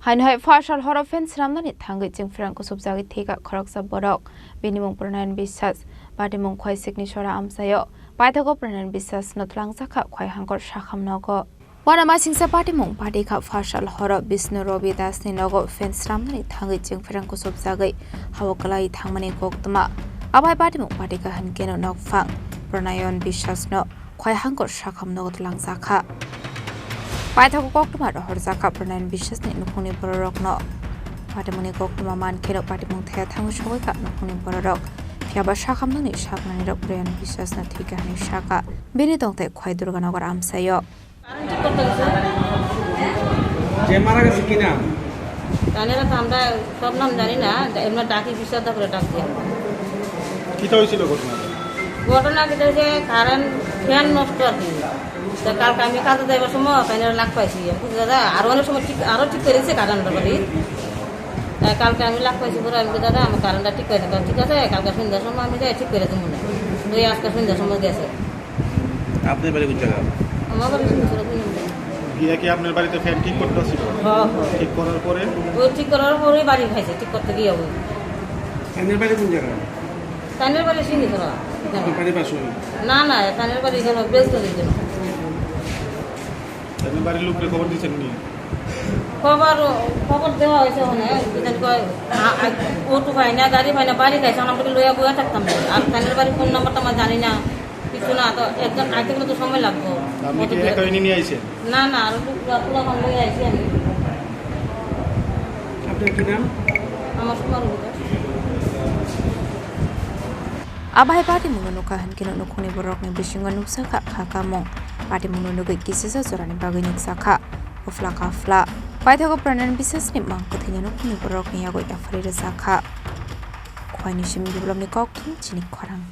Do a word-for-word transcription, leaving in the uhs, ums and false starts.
Haino hai phasal horo fan swnamnani thangwi chwngphrang kusubjagwi thwikha khoroksa borok. Bini mung Pronayan Biswas, patimung Khwaisikni sora amchaio. Paithago Pronayan Biswasno twlangjakha Khwaihangkor sakham nogo. Uanamasingcha patimung patikha phasal horo Bishnu Robi Dasni nogo fan swnamnani thangwi chwngphrang kusubjagwi hao kwlai thangmani koktwma. Abo hai patimung patikha hwnkhe nokphang Pronayan Biswasno Khwaihangkor sakham nogo twlangjakha. Paithago koktwma rohorjakha Pronayan Biswasni nukhungni bororokno. Patimungni koktwma mankheno patimung thaya thangwi sogwikha nukhungni bororok. Phiyaba sakhamnokni saknanirok Pronayan Biswasno thwikha hwnwi sakha. Bini tongthai Khwai Durganagar amchaio. যে মারা গেছে কি নাম? জানি না তো, আমরা সব নাম জানি না, এমনি ডাকি বিশ্বাস দা করে ডাক দিয়ে আমরা। কিতা হয়েছিল ঘটনা? ঘটনা কিতা হয়েছে, কারেন্ট ফ্যান নষ্ট আর কি। তো কালকে আমি কাজে যাইবার সময় ফ্যানের লাগ পাইছি, বুঝলে দাদা, আর অনেক সময় ঠিক, আরো ঠিক করেছে কারেন্ট বাড়ি। তাই কালকে আমি লাগ পাইছি, পরে আমি কই, "দাদা, আমার কারেন্টটা ঠিক করে দিতে।" "ঠিক আছে, কালকে সন্ধ্যার সময় আমি যাই ঠিক করে দেবো না।" ওই আজকে সন্ধ্যার সময় গেছে। আপনার বাড়ি কোন জায়গা? আমার বাড়ি সিংহেশ্বর, দুই নম্বর। গিয়া কি আপনার বাড়িতে ফ্যান ঠিক করতে ছিল? হ্যাঁ, হ্যাঁ। ঠিক করার পরে? ও ঠিক করার পরে বাড়ি খাইছে, ঠিক করতে গিয়ে ওই। ফ্যানের বাড়ি কোন জায়গা? ফ্যানের বাড়ি সিংহেশ্বর। আপনার বাড়ির পাশে? না, না, ফ্যানের বাড়ি এখানে বেলতলি এখানে। ফ্যানের বাড়ির লোককে খবর দিয়েছেন নি? খবর, খবর দেওয়া হয়েছে ওখানে, কি জানি কয়, আ, আ, অটো পাই না, গাড়ি পাই না, বাড়ি খাইছে, আমরা তো লইয়া বইয়া থাকতাম না। আর ফ্যানের বাড়ি ফোন নাম্বারটা আমরা জানি না। কিছু না, তো একজন আইতে গেলে তো সময় লাগবো। আপনি কি কত দূরে? একা এনে নিয়ে আইছেন? না, না, আর একটু পুরা, পুরা ভালো হয়ে আইছি আমি। আপনার কি নাম? আমার সুমন রুদ্র। Abo hai patimungno nukha hwnkhe nukhungni borokni bisingo nukjakha kha kamung. Patimungno nugwi kisisa jorani bagwi nukjakha. Ufla kafla. Paithago Pronayan Biswasni mang kwthwini nukhungni borokni yago yapharwi rwjakha. Khwaini simi biplopni kokthum chini khorang.